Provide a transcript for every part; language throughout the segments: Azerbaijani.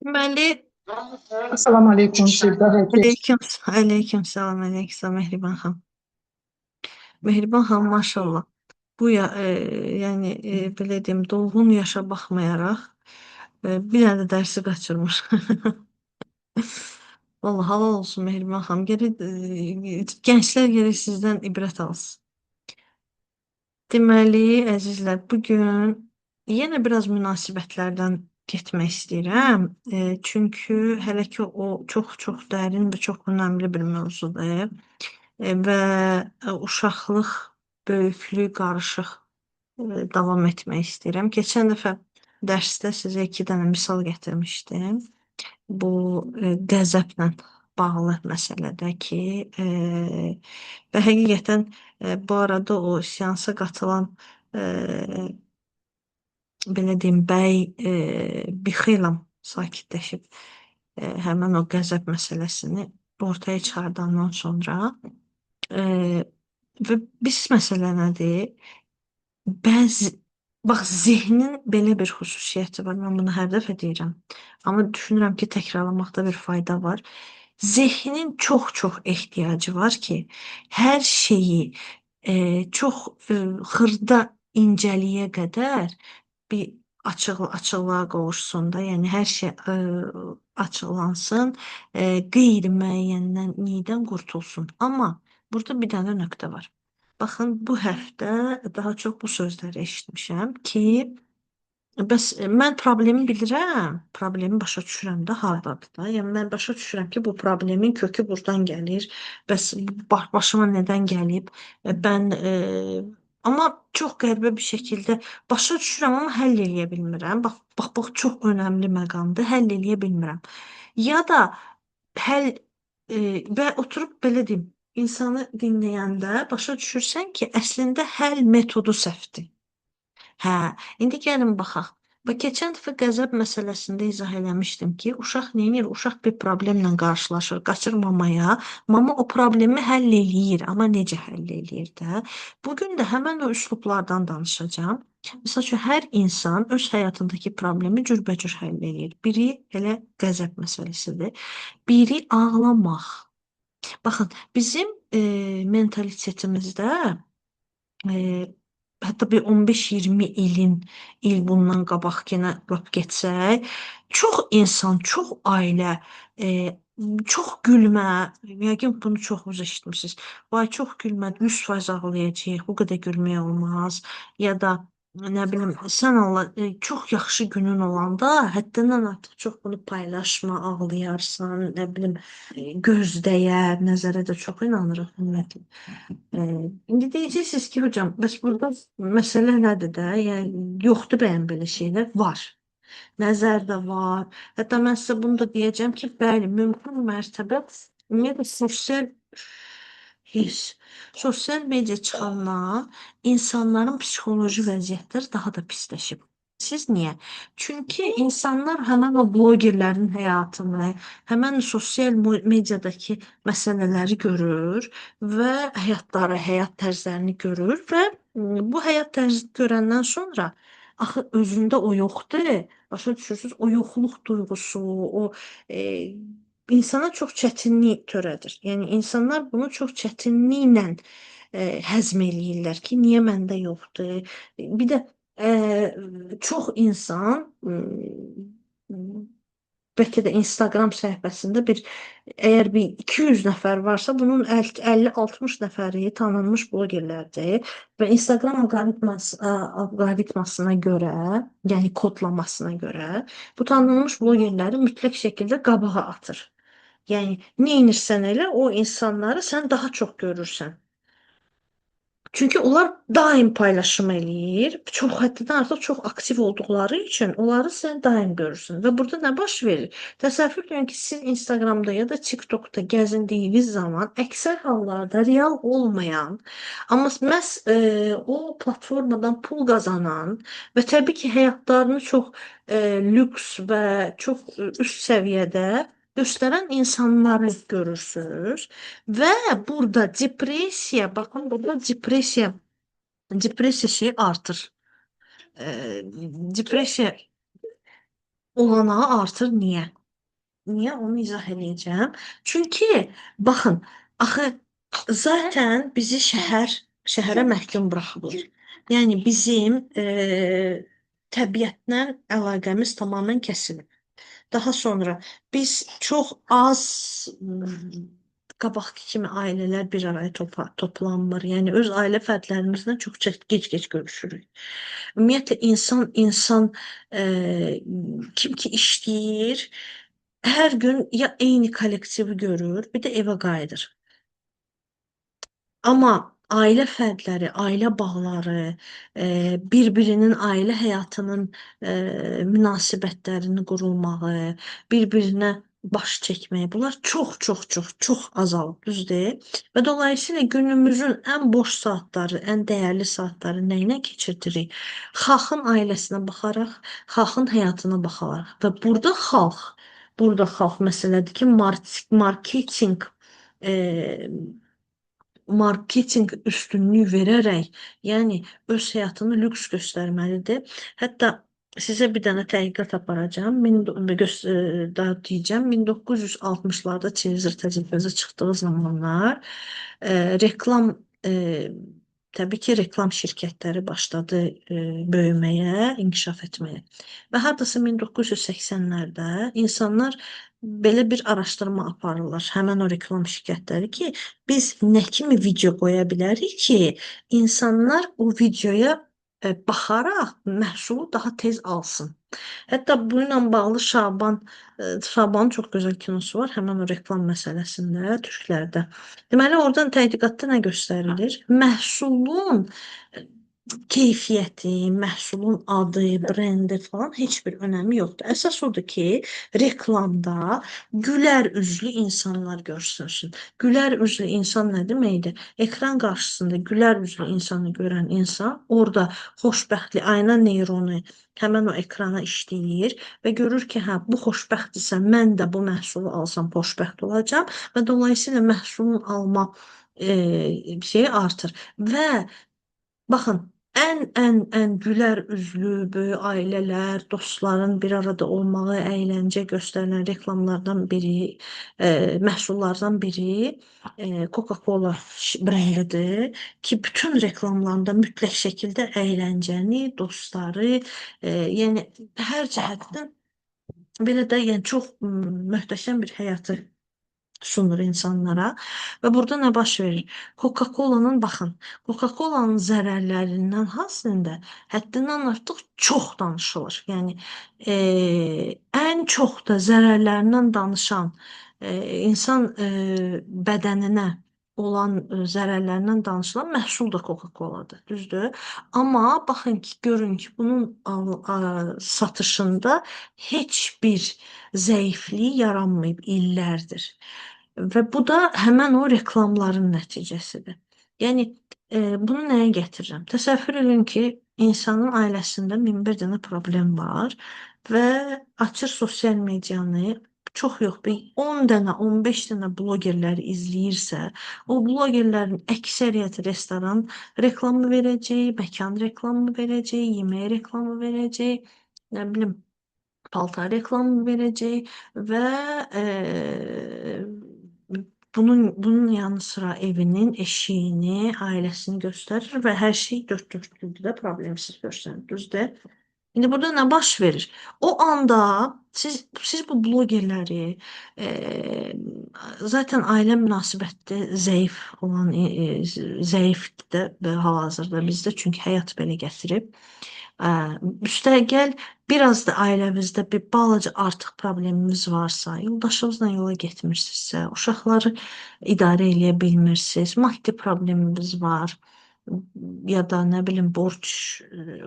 Deməli, Salam aleykum Sevda herkes. aleyküm, aleyküm salam, aleyküm salam Mehriban xanım. Mehriban xanım maşallah. Bu ya, yəni belə deyim, dolğun yaşa baxmayaraq bir dənə də dərsi qaçırmır. Vallahi halal olsun Mehriban xanım. Gərək gənclər gərək sizdən ibrət alsın. Deməli, əzizlər, bu gün yenə biraz münasibətlərdən getmək istəyirəm. Çünki hələ ki o çox-çox dərin və çox önəmli bir mövzudur. Və uşaqlıq, böyüklük qarışıq davam etmək istəyirəm. Keçən dəfə dərsdə sizə iki dənə misal gətirmişdim. Bu qəzəblə bağlı məsələdə ki, və həqiqətən bu arada o seansa qatılan e, belə deyim, bəy bir xeyli sakitləşib həmən o qəzəb məsələsini ortaya çıxardandan sonra e, və biz məsələ nədir? Bəzi bax zehnin belə bir xüsusiyyəti var. Mən bunu hər dəfə deyirəm. Amma düşünürəm ki, təkrarlamaqda bir fayda var. Zehnin çox-çox ehtiyacı var ki, hər şeyi çox xırda incəliyə qədər bir açıqlığa qovuşsun da, yəni hər şey açıqlansın, qeyri-müəyyənlikdən qurtulsun. Amma burada bir dənə nöqtə var. Baxın, bu həftə daha çox bu sözləri eşitmişəm ki, bəs mən problemi bilirəm, problemi başa düşürəm də hardadır da. Yəni mən başa düşürəm ki, bu problemin kökü burdan gəlir. Bəs başıma nədən gəlib? Mən amma çox qəribə bir şəkildə başa düşürəm, amma həll eləyə bilmirəm. Bax, bax, bax çox önəmli məqamdır. Həll eləyə bilmirəm. Ya da həll və oturub belə deyim, insanı dinləyəndə başa düşürsən ki, əslində həll metodu səhvdir. Hə, indi gəlin baxaq. Bax, keçən dəfə qəzəb məsələsində izah eləmişdim ki, uşaq nə edir? Uşaq bir problemlə qarşılaşır, qaçır mamaya. Mama o problemi həll eləyir, amma necə həll eləyir də? Bu gün də həmən o üslublardan danışacağam. Məsəl üçün, hər insan öz həyatındakı problemi cürbəcür həll eləyir. Biri elə qəzəb məsələsidir, biri ağlamaq. Baxın, bizim mentalitetimizdə hətta bir 15-20 il bundan qabaqkinə lap getsək, çox insan, çox ailə, çox gülmə, yəqin bunu çoxunuz eşitmisiniz. Vay, çox gülmə, 100% ağlayacağıq, bu qədər gülmək olmaz. Ya da nə bilim, sən Allah, çox yaxşı günün olanda həddindən artıq çox bunu paylaşma, ağlayarsan, nə bilim, göz dəyər, nəzərə də çox inanırıq ümumiyyətlə. İndi deyəcəksiniz ki, hocam, bəs burada məsələ nədir də? Yəni, yoxdur bəyən belə şeylər? Var. Nəzər də var. Hətta mən sizə bunu da deyəcəm ki, bəli, mümkün mərtəbə ümumiyyətlə sosial media çıxandan insanların psixoloji vəziyyətləri daha da pisləşib. Siz niyə? Çünki insanlar həmən o blogerlərin həyatını, həmən sosial mediadakı məsələləri görür və həyatları, həyat tərzlərini görür və bu həyat tərzini görəndən sonra axı özündə o yoxdur. Başa düşürsünüz? O yoxluq duyğusu, o insana çox çətinlik törədir. Yəni insanlar bunu çox çətinliklə həzm eləyirlər ki, niyə məndə yoxdur? Bir də çox insan bəlkə də Instagram səhifəsində əgər bir 200 nəfər varsa, bunun 50-60 nəfəri tanınmış blogerlərdir və Instagram alqoritmasına görə, yəni kodlamasına görə bu tanınmış blogerləri mütləq şəkildə qabağa atır. Yəni nə edirsən elə, o insanları sən daha çox görürsən. Çünki onlar daim paylaşım eləyir. Çox həddindən artıq çox aktiv olduqları üçün onları sən daim görürsün. Və burada nə baş verir? Təsəvvür edin ki, siz Instagramda ya da TikTokda gəzindiyiniz zaman əksər hallarda real olmayan, amma məhz o platformadan pul qazanan və təbii ki, həyatlarını çox lüks və çox üst səviyyədə göstərən insanları görürsünüz və burada depressiya, baxın burada depressiya şeyi artır. Depressiya Olanağı artır. Niyə? Niyə? Onu izah eləyəcəm. Çünki baxın, axı zaten bizi şəhərə məhkum buraxıblar. Yəni bizim təbiətlə əlaqəmiz tamamilə kəsilib. Daha sonra biz çox az qabaqki kimi ailələr bir araya toplanmır. Yəni öz ailə fərdlərimizlə çox gec-gec görüşürük. Ümumiyyətlə insan kim ki işləyir, hər gün ya eyni kollektivi görür, bir də evə qayıdır. Amma ailə fərdləri, ailə bağları, bir-birinin ailə həyatının münasibətlərinin qurulmağı, bir-birinə baş çəkməyi, bunlar çox, çox, çox, çox azalıb, düz deyil? Və dolayısıyla günümüzün ən boş saatları, ən dəyərli saatları nə ilə keçirdirik? Xalqın ailəsinə baxaraq, xalqın həyatına baxaraq. Və burada xalq məsələdir ki, marketing e, marketing üstünlüyü verərək, yəni öz həyatını lüks göstərməlidir. Hətta sizə bir dənə təhqiqat aparacağım. Daha deyəcəm. 1960-larda televizor təzə-təzə çıxdığı zamanlar reklam təbii ki, reklam şirkətləri başladı böyüməyə, inkişaf etməyə. Və hardasa 1980-lərdə insanlar belə bir araşdırma aparırlar. Həmən o reklam şirkətləri ki, biz nə kimi video qoya bilərik ki, insanlar o videoya baxaraq məhsulu daha tez alsın. Hətta bununla bağlı Şabanın çox gözəl kinosu var, həmən o reklam məsələsində türklərdə. Deməli, oradan təhqiqatda nə göstərilir? Məhsulun keyfiyyəti, məhsulun adı, brendi falan heç bir önəmi yoxdur. Əsas odur ki, reklamda gülər üzlü insanlar görsənsün. Gülər üzlü insan nə deməkdir? Ekran qarşısında gülər üzlü insanı görən insan orada xoşbəxtlik, ayna neyronu həmən o ekrana işləyir və görür ki, hə, bu xoşbəxtdirsə, mən də bu məhsulu alsam xoşbəxt olacağam və dolayısıyla məhsulun alma şeyi artır. Və baxın, ən gülər üzlü böyük ailələr, dostların bir arada olmağı, əyləncə göstərilən reklamlardan biri, məhsullardan biri Coca-Cola brendidir ki, bütün reklamlarında mütləq şəkildə əyləncəni, dostları, yəni hər cəhətdən belə də, yəni çox möhtəşəm bir həyatı sunur insanlara. Və burada nə baş verir? Coca-Cola'nın, baxın, Coca-Cola'nın zərərlərindən hansında həddindən artıq çox danışılır. Yəni ən çox da zərərlərindən danışan insan bədəninə olan zərərlərindən danışılan məhsul da Coca-Cola'dır, düzdür? Amma baxın ki, görün ki, bunun satışında heç bir zəiflik yaranmayıb illərdir. Və bu da həmən o reklamların nəticəsidir. Yəni bunu nəyə gətirirəm? Təsəvvür edin ki, insanın ailəsində min bir dənə problem var və açır sosial medianı, çox yox, bir 10 dənə, 15 dənə blogerləri izləyirsə, o blogerlərin əksəriyyəti restoran reklamı verəcək, məkan reklamı verəcək, yemək reklamı verəcək, nə bilim, paltar reklamı verəcək və bunun yanı sıra evinin, eşiğini, ailəsini göstərir və hər şey dörd dörtlüdür də, problemsiz göstərir, düzdür? İndi burada nə baş verir? O anda siz bu blogerləri zaten ailə münasibətdə zəif olan, zəifdir də hal-hazırda bizdə, çünki həyat belə gətirib. Üstəgəl biraz da ailəmizdə bir balaca artıq problemimiz varsa, yoldaşınızla yola getmirsinizsə, uşaqları idarə eləyə bilmirsiniz, maddi problemimiz var ya da nə bilim borc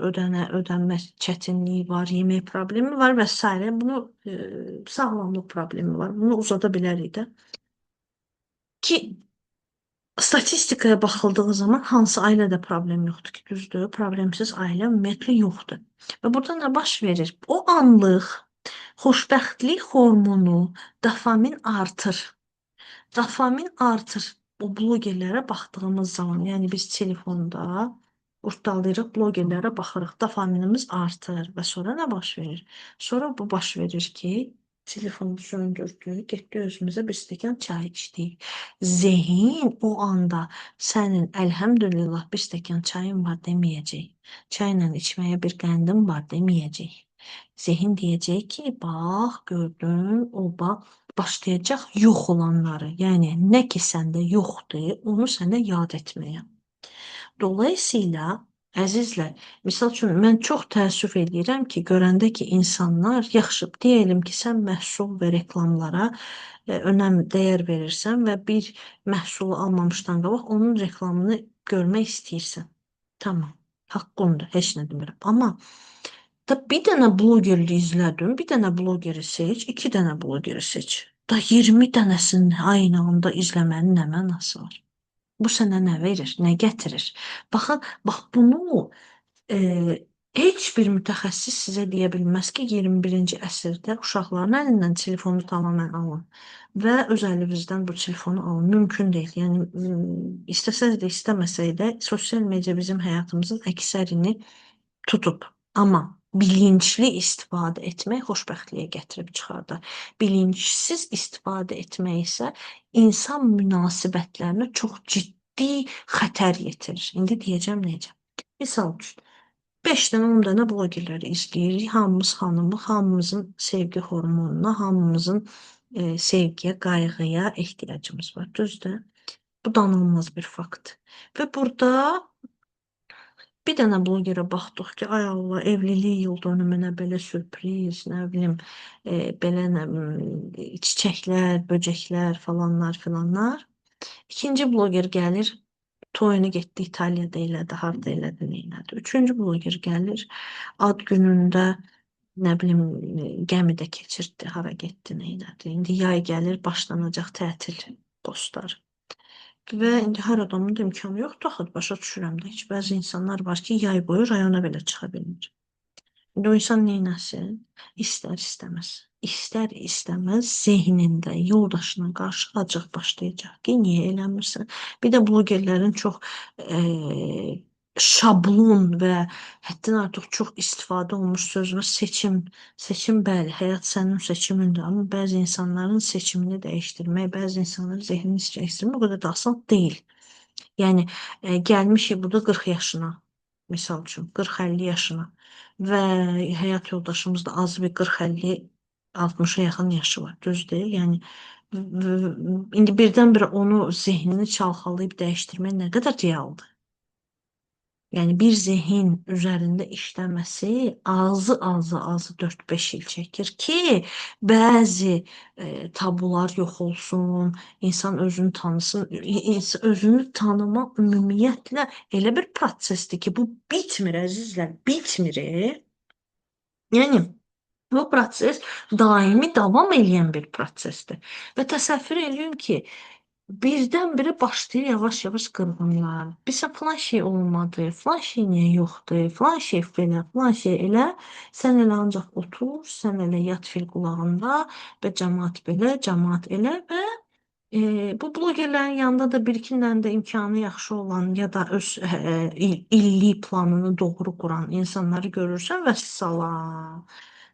ödənmə çətinliyi var, yemək problemi var və s. Bunu sağlamlıq problemi var. Bunu uzada bilərik də. Ki statistikaya baxıldığı zaman hansı ailədə problem yoxdur ki, düzdür? Problemsiz ailə ümumiyyətlə yoxdur. Və burada nə baş verir? O anlıq xoşbəxtlik hormonu dopamin artır. Dopamin artır. O blogerlərə baxdığımız zaman, yəni biz telefonda Qurddalayırıq, blogerlərə baxırıq, dopaminimiz artır və sonra nə baş verir? Sonra bu baş verir ki, telefonu söndürdük, getdik özümüzə bir stəkan çay içdik. Zehin o anda sənin əlhəmdülillah bir stəkan çayın var deməyəcək. Çayla içməyə bir qəndim var deməyəcək. Zehin deyəcək ki, bax, gördün, o bax, başlayacaq yox olanları, yəni nə ki səndə yoxdur, onu sənə yad etməyə. Dolayısıyla əzizlər, misal üçün mən çox təəssüf eləyirəm ki, görəndə ki, insanlar yaxşı, deyəlim ki, sən məhsul və reklamlara önəm, dəyər verirsən və bir məhsulu almamışdan qabaq onun reklamını görmək istəyirsən. Tamam, haqqındır, heç nə demirəm. Amma da bir dənə blogeri izlədim, bir dənə blogeri seç, iki dənə blogeri seç. Da 20 dənəsini aynı anda izləmənin nə mənası var? Bu sənə nə verir, nə gətirir? Baxın, bax bunu e, heç bir mütəxəssis sizə deyə bilməz ki, 21-ci əsrdə uşaqların əlindən telefonu tamamilə alın və öz əlinizdən bu telefonu alın. Mümkün deyil. Yəni istəsəz də istəməsək də sosial media bizim həyatımızın əksərini tutub. Amma bilinçli istifadə etmək xoşbəxtliyə gətirib çıxardar. Bilinçsiz istifadə etmək isə insan münasibətlərinə çox ciddi xətər yetirir. İndi deyəcəm necə. Misal üçün, 5 dənə, 10 dənə blogerləri izləyirik. Hamımız xanımıq, hamımızın sevgi hormonuna, hamımızın sevgiyə, qayğıya ehtiyacımız var. Düzdür? Bu danılmaz bir fakt. Və burada bir dənə blogerə baxdıq ki, ay Allah, evlilik yıl dönümünə belə sürpriz, nə bilim, belə nə, çiçəklər, böcəklər falanlar filanlar. İkinci bloger gəlir, toyunu getdi İtaliyada elədi, harda elədi, nə elədi. Üçüncü bloger gəlir, ad günündə nə bilim, gəmidə keçirtdi, hara getdi, nə elədi. İndi yay gəlir, başlanacaq tətil postları. Və indi hər adamın da imkanı yoxdur axı, başa düşürəm də. Heç bəzi insanlar var ki, yay boyu rayona belə çıxa bilmir. İndi o insan neynəsin? İstər istəməz. İstər istəməz zehnində yoldaşına qarşı acıq başlayacaq ki, niyə eləmirsən? Bir də blogerlərin çox şablon və həddən artıq çox istifadə olunmuş söz var. Seçim. Seçim bəli, həyat sənin seçimindir. Amma bəzi insanların seçimini dəyişdirmək, bəzi insanların zehnini dəyişdirmək o qədər də asan deyil. Yəni gəlmişik burada 40 yaşına, misal üçün 40-50 yaşına və həyat yoldaşımız da az bir 40-50 60-a yaxın yaşı var, düzdür? Yəni indi birdən-birə onu zehnini çalxalayıb dəyişdirmək nə qədər realdır? Yəni bir zehin üzərində işləməsi azı 4-5 il çəkir ki, bəzi tabular yox olsun, insan özünü tanısın. Özünü tanıma ümumiyyətlə elə bir prosesdir ki, bu bitmir əzizlər, bitmir. Yəni bu proses daimi davam eləyən bir prosesdir. Və təsəvvür eləyin ki, birdən-birə başlayır yavaş-yavaş qırğınlar. Bizə filan şey olmadı, filan şey niyə yoxdur, filan şey belə, filan şey elə. Sən elə ancaq otur, sən elə yat fil qulağında və camaat belə, camaat elə və bu blogerlərin yanında da bir-iki dənə də imkanı yaxşı olan ya da öz illik planını doğru quran insanları görürsən və salam.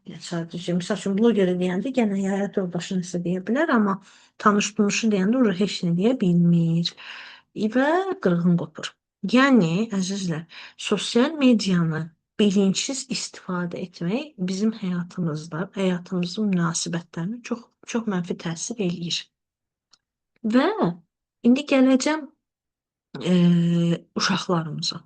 Sadəcə, misal üçün, blogeri deyəndə yenə həyat yoldaşı nəsə deyə bilər, amma tanış tunuşu deyəndə orada heç nə deyə bilmir və qırğın qopur. Yəni, əzizlər, sosial medianı bilinçsiz istifadə etmək bizim həyatımızda, həyatımızın münasibətlərinə çox, çox mənfi təsir eləyir. Və indi gələcəm uşaqlarımıza.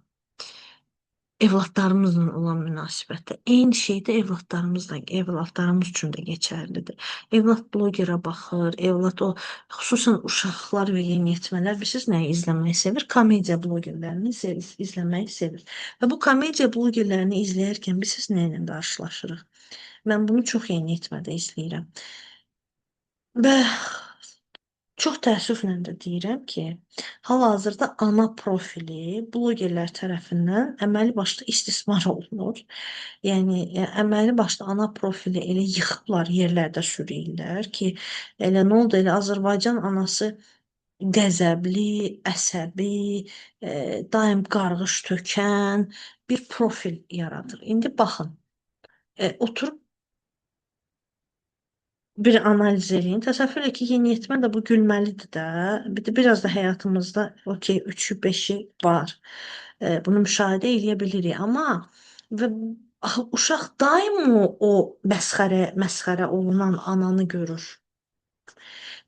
Evladlarımızla olan münasibətdə. Eyni şey də evladlarımızla, evladlarımız üçün də keçərlidir. Evlad blogerə baxır, evlad o, xüsusən uşaqlar və yeniyetmələr bilirsiniz nəyi izləməyi sevir? Komediya blogerlərini izləməyi sevir. Və bu komediya blogerlərini izləyərkən bilirsiniz nə ilə qarşılaşırıq? Mən bunu çox yeniyetmədə izləyirəm. Və çox təəssüflə də deyirəm ki, hal-hazırda ana profili blogerlər tərəfindən əməli başlı istismar olunur. Yəni əməli başlı ana profili elə yıxıblar, yerlərdə sürüyürlər ki, elə nə oldu, elə Azərbaycan anası Qəzəbli, əsəbi, daim qarğış tökən bir profil yaradır. İndi baxın, oturub bir analiz eləyin. Təsəvvür elə ki, yeniyetmə də bu gülməlidir də. Bir də biraz da həyatımızda okey 3-ü 5-i var. Bunu müşahidə eləyə bilirik, amma və axı uşaq daim o məsxərə olunan ananı görür.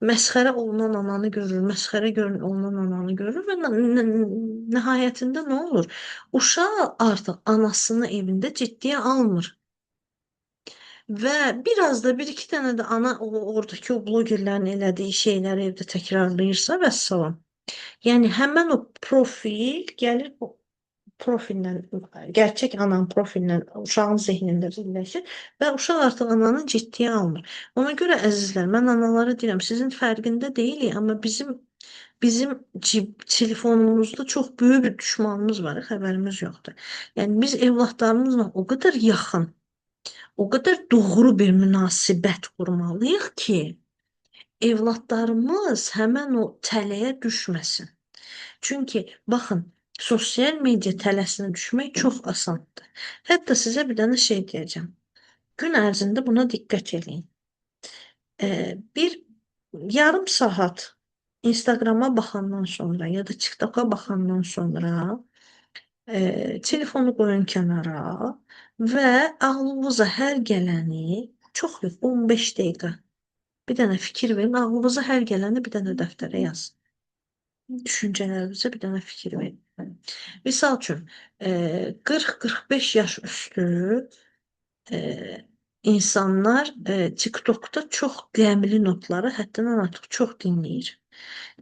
Məsxərə olunan ananı görür, məsxərə olunan ananı görür və nəhayətində nə olur? Uşaq artıq anasını evində ciddiyə almır. Və biraz da bir iki dənə də ana oradakı o blogerlərin elədiyi şeyləri evdə təkrarlayırsa, vəssalam. Yəni həmən o profil gəlir o profillə, gerçək ananın profillə uşağın zehnində birləşir və uşaq artıq ananı ciddiyə almır. Ona görə əzizlər, mən analara deyirəm, sizin fərqində deyilik, amma bizim telefonumuzda çox böyük bir düşmanımız var, xəbərimiz yoxdur. Yəni biz evladlarımızla o qədər yaxın, o qədər doğru bir münasibət qurmalıyıq ki, evladlarımız həmən o tələyə düşməsin. Çünki baxın, sosial media tələsinə düşmək çox asandır. Hətta sizə bir dənə şey deyəcəm. Gün ərzində buna diqqət eləyin. Bir yarım saat Instagrama baxandan sonra ya da TikToka baxandan sonra telefonu qoyun kənara və ağlınıza hər gələni, çox yox, 15 dəqiqə bir dənə fikir verin, ağlınıza hər gələni bir dənə dəftərə yazın. Düşüncələrinizə bir dənə fikir verin. Misal üçün, 40-45 yaş üstü insanlar TikTokda çox qəmli notları həddindən artıq çox dinləyir.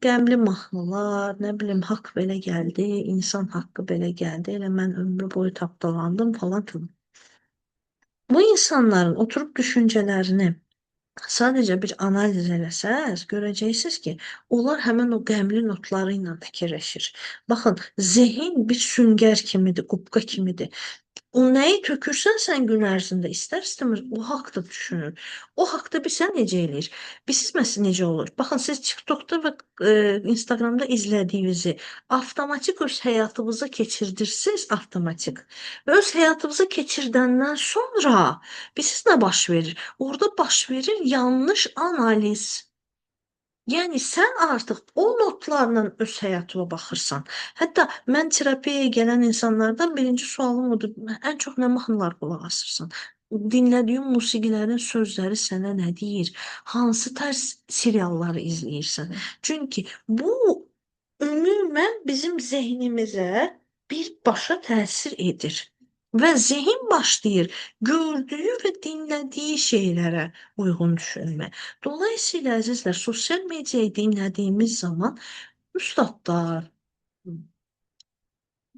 Qəmli mahnılar, nə bilim, haqq belə gəldi, insan haqqı belə gəldi, elə mən ömrü boyu tapdalandım falan filan. Bu insanların oturub düşüncələrini sadəcə bir analiz eləsəz, görəcəksiniz ki, onlar həmən o qəmli notları ilə fikirləşir. Baxın, zehin bir süngər kimidir, qubqa kimidir. O nəyi tökürsən sən gün ərzində, istər-istəməz o haqda düşünür. O haqda bilsən necə eləyir? Bilirsiniz məsələn necə olur? Baxın, siz TikTokda və Instagramda izlədiyinizi avtomatik öz həyatınıza keçirdirsiniz, avtomatik. Və öz həyatınıza keçirdəndən sonra bilirsiniz nə baş verir? Orada baş verir yanlış analiz. Yəni sən artıq o notlarla öz həyatına baxırsan. Hətta mən terapiyaya gələn insanlardan birinci sualım odur. Ən çox nə mahnılar qulaq asırsan? Dinlədiyin musiqilərin sözləri sənə nə deyir? Hansı tərz serialları izləyirsən? Çünki bu ümumən bizim zehnimizə birbaşa təsir edir. Və zehin başlayır gördüyü və dinlədiyi şeylərə uyğun düşünmə. Dolayısıyla əzizlər, sosial mediayı dinlədiyimiz zaman üstadlar,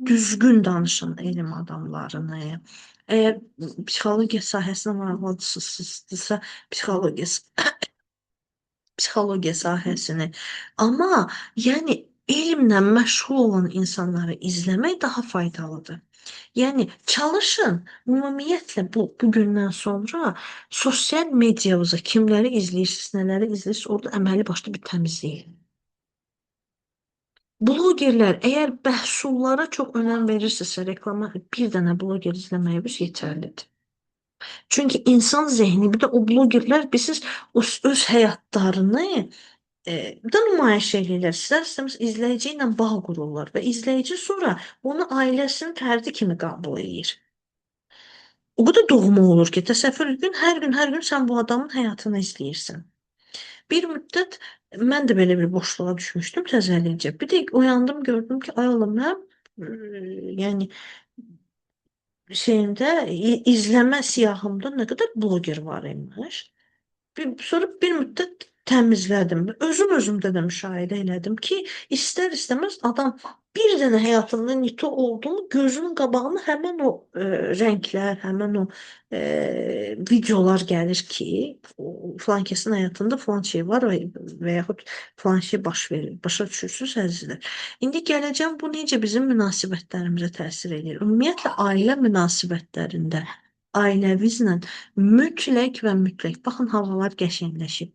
düzgün danışan elm adamlarını, əgər psixologiya sahəsinə maraqlısınızsa, psixologiya sahəsini, amma yəni elmlə məşğul olan insanları izləmək daha faydalıdır. Yəni çalışın, ümumiyyətlə bu bugündən sonra sosial medianıza kimləri izləyirsiniz, nələri izləyirsiniz, orada əməli başlı bir təmizlik. Blogerlər, əgər məhsullara çox önəm verirsinizsə, reklama bir dənə bloger izləməyiniz yetərlidir. Çünki insan zehni, bir də o blogerlər bilirsiniz, öz həyatlarını da nümayiş eləyirlər. İstər-istəməz izləyici ilə bağ qururlar və izləyici sonra onu ailəsinin fərdi kimi qəbul eləyir. O qədər doğma olur ki, təsəvvür edin, hər gün, hər gün sən bu adamın həyatını izləyirsən. Bir müddət mən də belə bir boşluğa düşmüşdüm təzəlikcə. Bir də oyandım, gördüm ki, ay Allah, mən yəni şeyimdə izləmə siyahımda nə qədər bloger var imiş. Sonra bir müddət təmizlədim. Özüm özümdə də müşahidə elədim ki, istər-istəməz adam bir dənə həyatında nito oldu mu, gözünün qabağına həmən o rənglər, həmən o videolar gəlir ki, o, filan kəsin həyatında filan şey var və yaxud filan şey baş verir. Başa düşürsünüz əzizlər. İndi gələcəm bu necə bizim münasibətlərimizə təsir edir. Ümumiyyətlə ailə münasibətlərində ailəvizlə mütləq və mütləq, baxın havalar qəşəngləşib.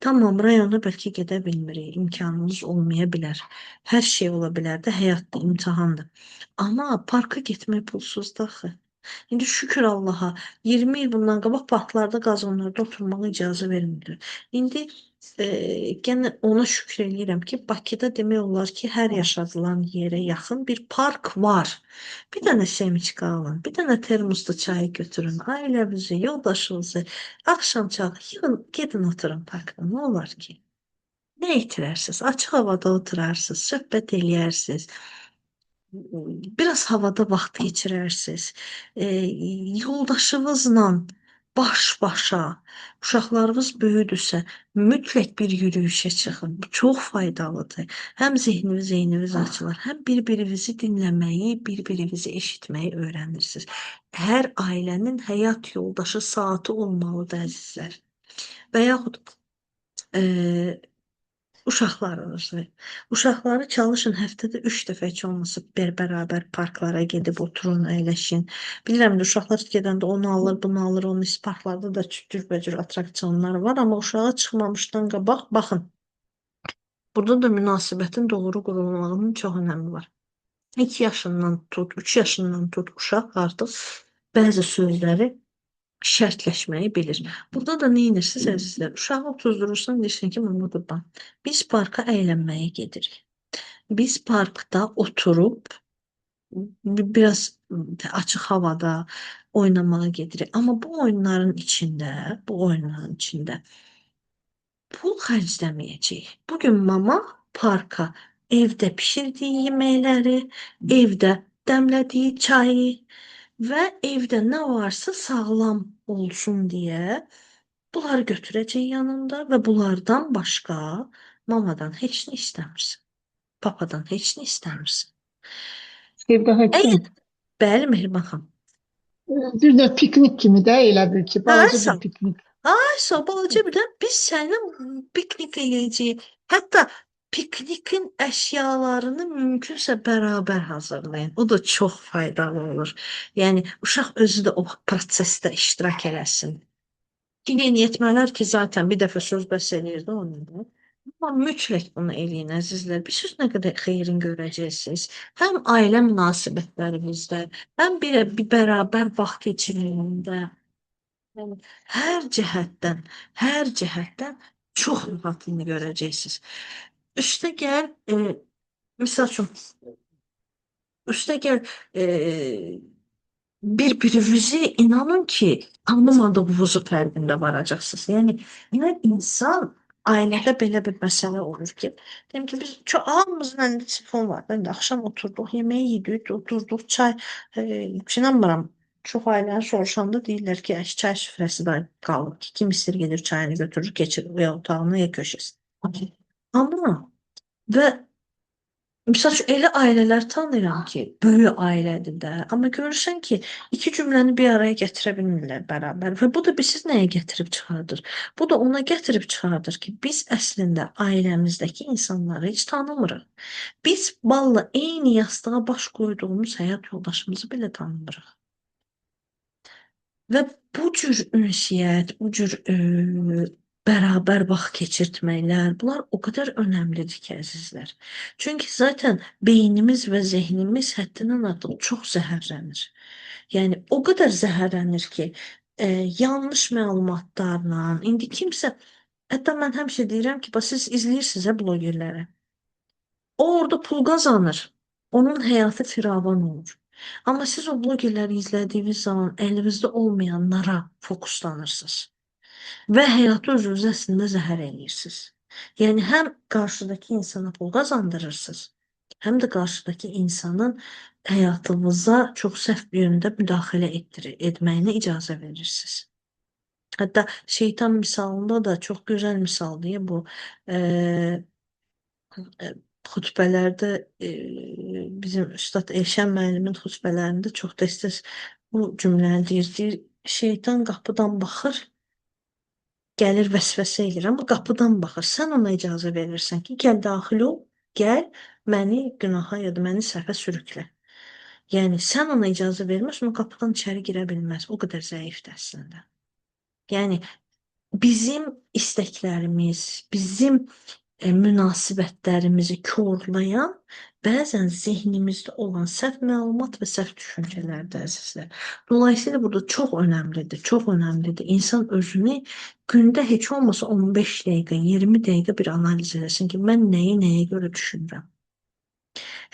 Tamam, rayona bəlkə gedə bilmirik, imkanımız olmaya bilər. Hər şey ola bilər də, həyatda imtahandır. Amma parka getmək pulsuzdur axı. İndi şükür Allaha, 20 il bundan qabaq parklarda, qazonlarda oturmağa icazə vermirlər. İndi genə ona şükür eləyirəm ki, Bakıda demək olar ki, hər yaşadılan yerə yaxın bir park var. Bir dənə semiçka alın, bir dənə termosda çay götürün, ailənizi, yoldaşınızı, axşam çağı yığın, gedin oturun parkda. Nə olar ki? Nə itirərsiniz? Açıq havada oturarsınız, söhbət eləyərsiniz, biraz havada vaxt keçirərsiniz. E, Yoldaşınızla baş-başa, uşaqlarınız böyüdüsə, mütləq bir yürüyüşə çıxın. Bu çox faydalıdır. Həm zehniniz, zeyniniz açılır, həm bir-birinizi dinləməyi, bir-birinizi eşitməyi öyrənirsiniz. Hər ailənin həyat yoldaşı saatı olmalıdır, əzizlər. Və yaxud e, uşaqlarınızı. Uşaqları çalışın həftədə 3 dəfə heç olmasa bir bərabər parklara gedib oturun, əyləşin. Bilirəm də uşaqlar gedəndə onu alır, bunu alır, onu parklarda da cürbəcür attraksiyonlar var, amma uşağa çıxmamışdan qabaq baxın. Burada da münasibətin doğru qurulmağının çox önəmi var. 2 yaşından tut, 3 yaşından tut uşaq artıq bəzi sözləri şərtləşməyi bilir. Burada da nə edirsiniz əzizlər? Uşağı otuzdurursan, deyirsən ki, mama qurban, biz parka əylənməyə gedirik. Biz parkda oturub biraz açıq havada oynamağa gedirik. Amma bu oyunların içində, bu oyunların içində pul xərcləməyəcəyik. Bugün mama parka evdə pişirdiyi yeməkləri, evdə dəmlədiyi çayı və evdə nə varsa sağlam olsun deyə bunları götürəcək yanında və bunlardan başqa mamadan heç nə istəmirsən. Papadan heç nə istəmirsən. Sevda həkim. Əgər bəli Mehriban xanım. Bir də piknik kimi də elə bil ki, balaca Aysa, bir piknik. Aysa balaca bir də biz səninlə piknik eləyəcəyik. Hətta piknikin əşyalarını mümkünsə bərabər hazırlayın. O da çox faydalı olur. Yəni uşaq özü də o prosesdə iştirak eləsin. Ki yeniyetmələr ki, zaten bir dəfə söz bəs eləyir də onu da. Amma mütləq bunu eləyin əzizlər. Bir söz nə qədər xeyrin görəcəksiniz. Həm ailə münasibətlərimizdə, həm bir bərabər vaxt keçirməyində. Yəni hər cəhətdən, hər cəhətdən çox rahatlığını görəcəksiniz. Üstə gəl, misal üçün, üstə gəl, bir-birinizi inanın ki, tanımadığınızı fərqində varacaqsınız. Yəni, nə insan ailədə belə bir məsələ olur ki, deyim ki, biz çox hamımızın əlində telefon var. İndi axşam oturduq, yeməyi yedik, oturduq, çay, inanmıram. Çox ailəni soruşanda deyirlər ki, çay süfrəsi də qalır ki, kim istəyir gedir çayını götürür, keçir ya otağına ya köşəsinə. Amma və misal üçün elə ailələr tanıyıram ki, böyük ailədir də, amma görürsən ki, iki cümləni bir araya gətirə bilmirlər bərabər və bu da siz nəyə gətirib çıxardır? Bu da ona gətirib çıxardır ki, biz əslində ailəmizdəki insanları heç tanımırıq. Biz balla eyni yastığa baş qoyduğumuz həyat yoldaşımızı belə tanımırıq. Və bu cür ünsiyyət, bu cür bərabər vaxt keçirtməklər, bunlar o qədər önəmlidir ki, əzizlər. Çünki zaten beynimiz və zehnimiz həddindən artıq çox zəhərlənir. Yəni o qədər zəhərlənir ki, yanlış məlumatlarla, indi kimsə, hətta mən həmişə deyirəm ki, bax siz izləyirsiniz hə blogerləri. O orada pul qazanır. Onun həyatı firavan olur. Amma siz o blogerləri izlədiyiniz zaman əlinizdə olmayanlara fokuslanırsınız. Və həyatı özünüzə əslində zəhər eləyirsiniz. Yəni həm qarşıdakı insana pul qazandırırsınız, həm də qarşıdakı insanın həyatınıza çox səhv bir yöndə müdaxilə etməyinə icazə verirsiniz. Hətta şeytan misalında da çox gözəl misaldır bu. E, xutbələrdə bizim Üstad Elşən müəllimin xutbələrində çox tez-tez bu cümləni deyir. Deyir, şeytan qapıdan baxır, gəlir vəsvəsə eləyir, amma qapıdan baxır. Sən ona icazə verirsən ki, gəl daxil ol, gəl məni günaha ya da məni səhvə sürüklə. Yəni sən ona icazə verməsən, o qapıdan içəri girə bilməz. O qədər zəifdir əslində. Yəni Bizim istəklərimiz, bizim münasibətlərimizi korlayan bəzən zehnimizdə olan səhv məlumat və səhv düşüncələrdir əzizlər. Dolayısıyla burada çox önəmlidir, çox önəmlidir. İnsan özünü gündə heç olmasa 15 dəqiqə, 20 dəqiqə bir analiz eləsin ki, mən nəyi nəyə görə düşünürəm.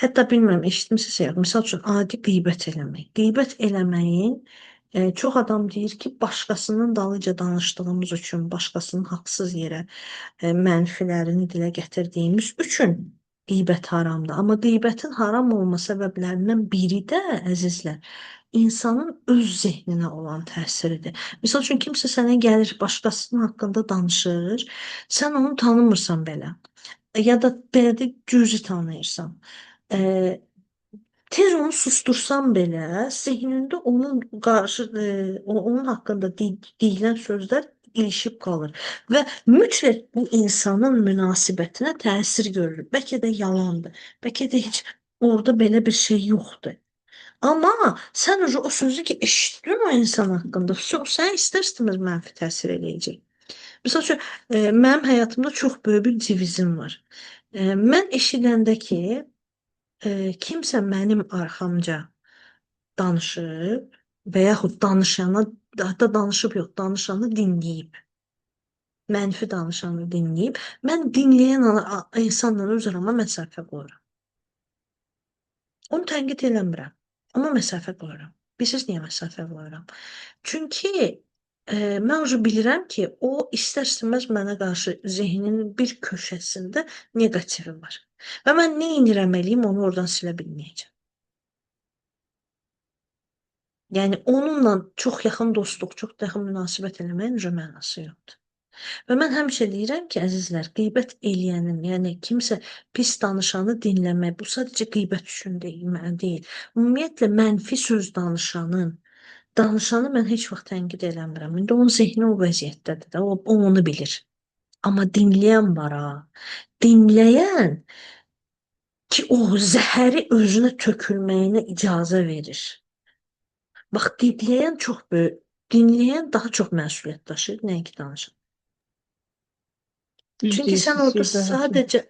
Hətta bilmirəm, eşitmisinizsə yox. Misal üçün, adi qeybət eləmək. Qeybət eləməyin çox adam deyir ki, başqasının dalınca danışdığımız üçün, başqasının haqsız yerə mənfilərini dilə gətirdiyimiz üçün qeybət haramdır. Amma qeybətin haram olma səbəblərindən biri də, əzizlər, insanın öz zehninə olan təsiridir. Misal üçün, kimsə sənə gəlir, başqasının haqqında danışır, sən onu tanımırsan belə. Ya da belə də cüzi tanıyırsan. E, Tez onu sustursan belə, zehnində onun qarşı onun haqqında deyilən sözlər ilişib qalır və mütləq bu insanın münasibətinə təsir görür. Bəlkə də yalandır. Bəlkə də heç orada belə bir şey yoxdur. Amma sən o sözü ki eşitdin o insan haqqında, sən istər-istəməz mənfi təsir eləyəcək. Misal üçün, mənim həyatımda çox böyük bir divizim var. Mən eşidəndə ki, kimsə mənim arxamca danışıb və yaxud danışana, hətta danışıb yox, danışanı dinləyib, mənfi danışanı dinləyib, mən dinləyən insanla öz arama məsafə qoyuram. Onu tənqid eləmirəm, amma məsafə qoyuram. Bilirsiniz niyə məsafə qoyuram? Çünki mən ucu bilirəm ki, o istər-istəməz mənə qarşı zehninin bir köşəsində neqativi var. Və mən nə edirəm eləyim, onu oradan silə bilməyəcəm. Yəni onunla çox yaxın dostluq, çox yaxın münasibət eləməyin uca mənası yoxdur. Və mən həmişə deyirəm ki, əzizlər, qeybət eləyənin, yəni kimsə pis danışanı dinləmək, bu sadəcə qeybət üçün deyil, deyil. Ümumiyyətlə mənfi söz danışanın, danışanı mən heç vaxt tənqid eləmirəm. İndi onun zehni o vəziyyətdədir də, o onu bilir. Amma dinləyən var ha. Dinləyən ki, o zəhəri özünə tökülməyinə icazə verir. Bax, dinləyən çox böyük, dinləyən daha çox məsuliyyət daşıyır, nəinki danışan. Düz Çünki sən deyirsiniz orada Sevda Həkim. sadəcə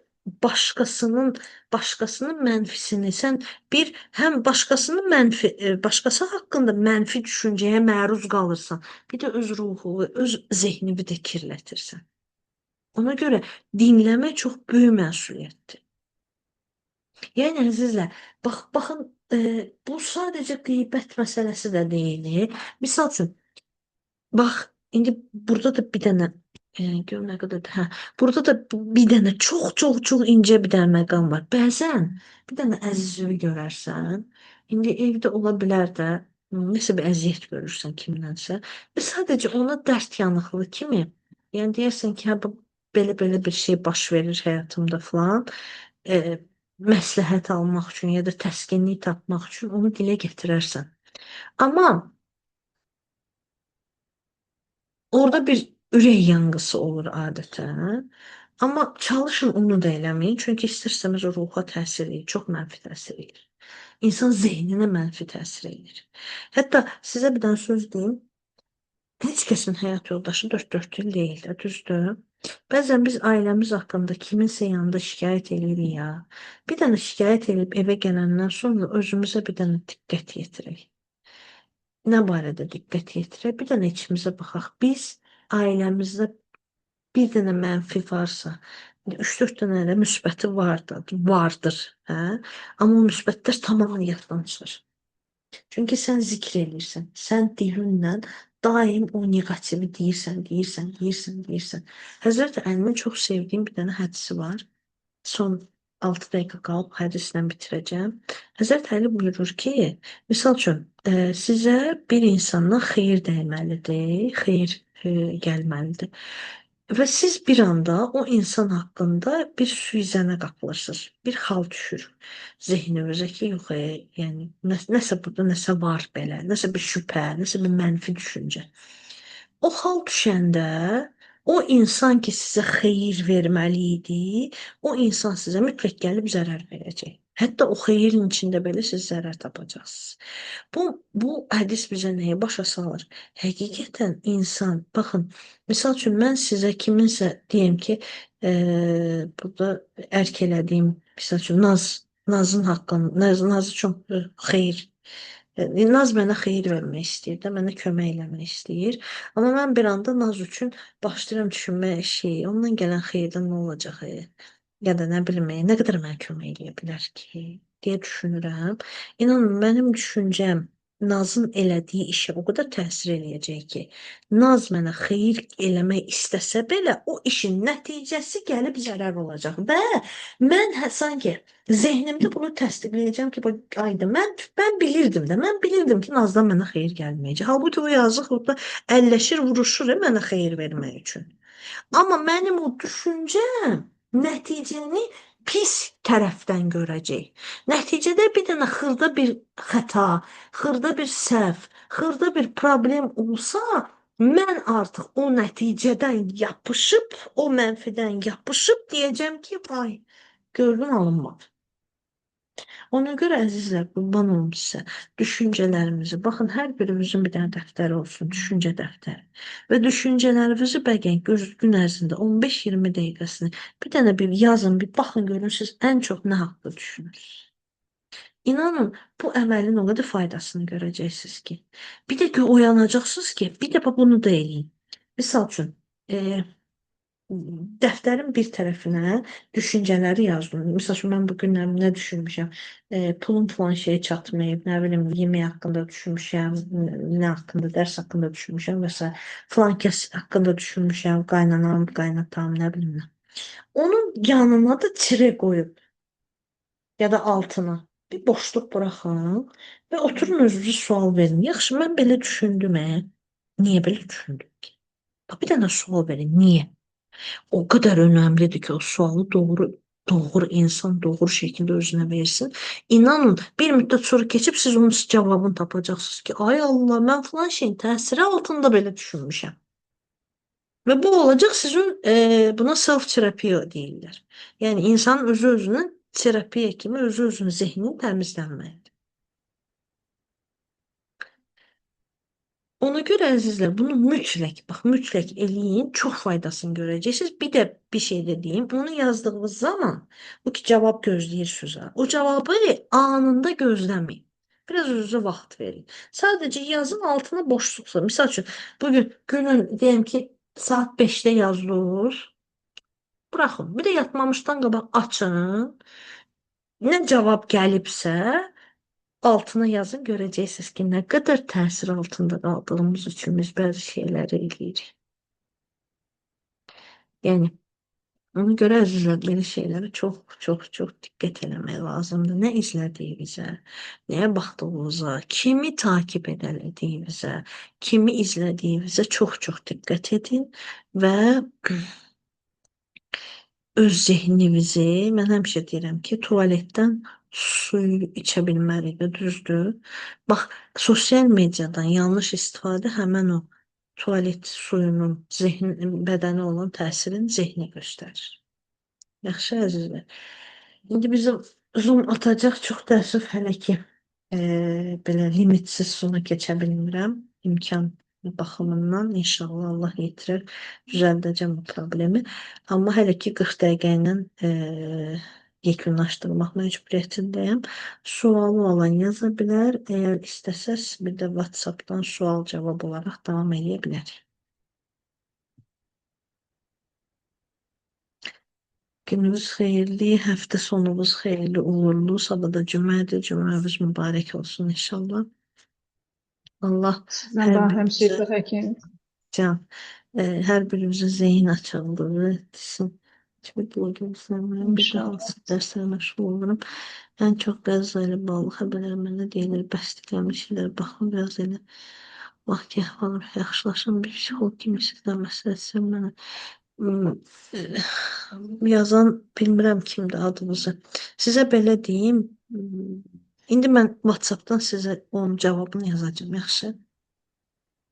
başqasının mənfisini sən bir həm başqasının mənfi başqası haqqında mənfi düşüncəyə məruz qalırsan, bir də öz ruhu, öz zehnini də kirlətirsən. Ona görə dinləmək çox böyük məsuliyyətdir. Yəni əzizlər, baxın, bu sadəcə qeybət məsələsi də deyil. Misal üçün, bax, indi burada da bir dənə gör nə qədər, hə, burada da bir dənə çox çox çox incə bir dənə məqam var. Bəzən bir dənə əzizini görərsən, indi evdə ola bilər də, nəsə bir əziyyət görürsən kimdənsə və sadəcə ona dərd yanıqlı kimi, yəni deyərsən ki, hə, bu belə-belə bir şey baş verir həyatımda filan, e, məsləhət almaq üçün ya da təskinlik tapmaq üçün onu dilə gətirərsən. Amma orada bir ürək yanğısı olur adətən. Amma çalışın onu da eləməyin, çünki istər-istəməz o ruha təsir edir, çox mənfi təsir edir. İnsan zehninə mənfi təsir edir. Hətta sizə bir dənə söz deyim. Heç kəsin həyat yoldaşı dörd il deyil də, düzdür? Bəzən biz ailəmiz haqqında kiminsə yanında şikayət eləyirik ya. Bir dənə şikayət edib evə gələndən sonra özümüzə bir dənə diqqət yetirək. Nə barədə diqqət yetirək? Bir dənə içimizə baxaq. Biz ailəmizdə bir dənə mənfi varsa, 3-4 dənə də müsbəti vardır, hə? Amma o müsbətlər tamamilə yaddan çıxır. Çünki sən zikr eləyirsən, sən dilinlə daim o neqativi deyirsən, deyirsən, deyirsən, deyirsən. Həzrət Əlinin çox sevdiyim bir dənə hədisi var. Son 6 dəqiqə qalıb hədislə bitirəcəm. Həzrət Əli buyurur ki, misal üçün, sizə bir insandan xeyir dəyməlidir, xeyir gəlməlidir. Və siz bir anda o insan haqqında bir suizənə qapılırsınız. Bir xal düşür zehninizə ki, yox, yəni nəsə burada nəsə var belə, nəsə bir şübhə, nəsə bir mənfi düşüncə. O xal düşəndə o insan ki sizə xeyir verməli idi, o insan sizə mütləq gəlib zərər verəcək. Hətta o xeyrin içində belə siz zərər tapacaqsınız. Bu hədis bizə nəyi başa salır? Həqiqətən insan, baxın, misal üçün mən sizə kiminsə deyim ki, burada ərk elədiyim, misal üçün Nazın haqqını, Nazı çox xeyir. Naz mənə xeyir vermək istəyir də, mənə kömək eləmək istəyir. Amma mən bir anda Naz üçün başlayıram düşünməyə şey, ondan gələn xeyirdən nə olacaq? Ya da nə bilim, nə qədər mənə kömək eləyə bilər ki, deyə düşünürəm. İnanın, mənim düşüncəm Nazın elədiyi işə o qədər təsir eləyəcək ki, Naz mənə xeyir eləmək istəsə belə, o işin nəticəsi gəlib zərər olacaq və mən sanki zehnimdə bunu təsdiqləyəcəm ki, bax, ayda mən bilirdim də, mən bilirdim ki, Nazdan mənə xeyir gəlməyəcək. Halbuki o yazıq orada əlləşir, vuruşur mənə xeyir vermək üçün. Amma mənim o düşüncəm nəticəni pis tərəfdən görəcək. Nəticədə bir dənə xırda bir xəta, xırda bir səhv, xırda bir problem olsa, mən artıq o nəticədən yapışıb, o mənfidən yapışıb deyəcəm ki, vay, gördün alınmadı. Ona görə əzizlər, qurban olum sizə, düşüncələrimizi, baxın, hər birimizin bir dənə dəftəri olsun, düşüncə dəftəri. Və düşüncələrinizi bəgən gün ərzində 15-20 dəqiqəsini bir dənə bir yazın, bir baxın, görün siz ən çox nə haqda düşünürsünüz. İnanın, bu əməlin o qədər faydasını görəcəksiniz ki. Bir də ki, oyanacaqsınız ki, bir də bunu da eləyin. Misal üçün, dəftərin bir tərəfinə düşüncələri yazdım. Misal üçün, mən bu günlər nə düşünmüşəm? Pulum falan şeyə çatmayıb, nə bilim, yemək haqqında düşünmüşəm, nə haqqında, dərs haqqında düşünmüşəm və s. Filan kəs haqqında düşünmüşəm, qaynanam, qaynatam, nə bilim nə. Onun yanına da tirə qoyub ya da altına bir boşluq buraxın və oturun özünüzə sual verin. Yaxşı, mən belə düşündüm, Niyə belə düşündüm ki? Bax, bir dənə sual verin. Niyə? O qədər önəmlidir ki, o sualı doğru insan doğru şəkildə özünə versin. İnanın, bir müddət sonra keçib siz onun cavabını tapacaqsınız ki, ay Allah, mən filan şeyin təsiri altında belə düşünmüşəm. Və bu olacaq sizin buna self-terapiya deyirlər. Yəni insanın özü özünün terapiya kimi özü özünün zehninin təmizlənməyidir. Ona görə əzizlər, bunu mütləq, bax mütləq eləyin, çox faydasını görəcəksiniz. Bir də bir şey də deyim, onu yazdığınız zaman bu ki cavab gözləyirsiniz. O cavabı anında gözləməyin. Biraz özünüzə vaxt verin. Sadəcə yazın altına boşluqsa. Misal üçün, bugün günün deyim ki, saat 5-də yazdınız. Buraxın. Bir də yatmamışdan qabaq açın. Nə cavab gəlibsə, altına yazın, görəcəksiniz ki, nə qədər təsir altında qaldığımız üçün biz bəzi şeyləri eləyirik. Yəni, ona görə əzizlər, belə şeylərə çox, çox, çox diqqət eləmək lazımdır. Nə izlədiyimizə, nəyə baxdığımıza, kimi takib edədiyimizə, kimi izlədiyimizə çox-çox diqqət edin və öz zehninizi, mən həmişə deyirəm ki, tualetdən suyu içə bilmərik də, düzdür? Bax, sosial mediadan yanlış istifadə həmən o tualet suyunun zehin, bədənə olan təsirini zehnə göstərir. Yaxşı, əzizlər. İndi bizim Zoom atacaq. Çox təəssüf hələ ki, belə limitsiz sona keçə bilmirəm. İmkan baxımından inşallah Allah yetirər, düzəldəcəm bu problemi. Amma hələ ki 40 dəqiqə ilə yekunlaşdırmaq məcburiyyətindəyəm. Sualı olan yaza bilər. Əgər istəsəz, bir də WhatsApp-dan sual-cavab olaraq davam eləyə bilərik. Gününüz xeyirli, həftə sonumuz xeyirli, uğurlu. Sabah da cümədir. Cüməniz mübarək olsun inşallah. Allah Sizdən hər daha birimizə həmişə həkim. can, hər birimizin zehin açıqlığı etsin. Heç bir bloger sevmirəm. Bir də İnşallah. hansı dərslərə məşğul olurum. Ən çox Qəzza ilə bağlı xəbərlər mənə deyilir, bəstələnmiş şeylər. Baxın, biraz elə vaxt ki, əhvalım yaxşılaşan bir psixoloq kimi sizdən məsləhət istəyirəm mənə. Yazan bilmirəm kimdir adınızı. Sizə belə deyim, İndi mən WhatsApp-dan sizə onun cavabını yazacağım, yaxşı?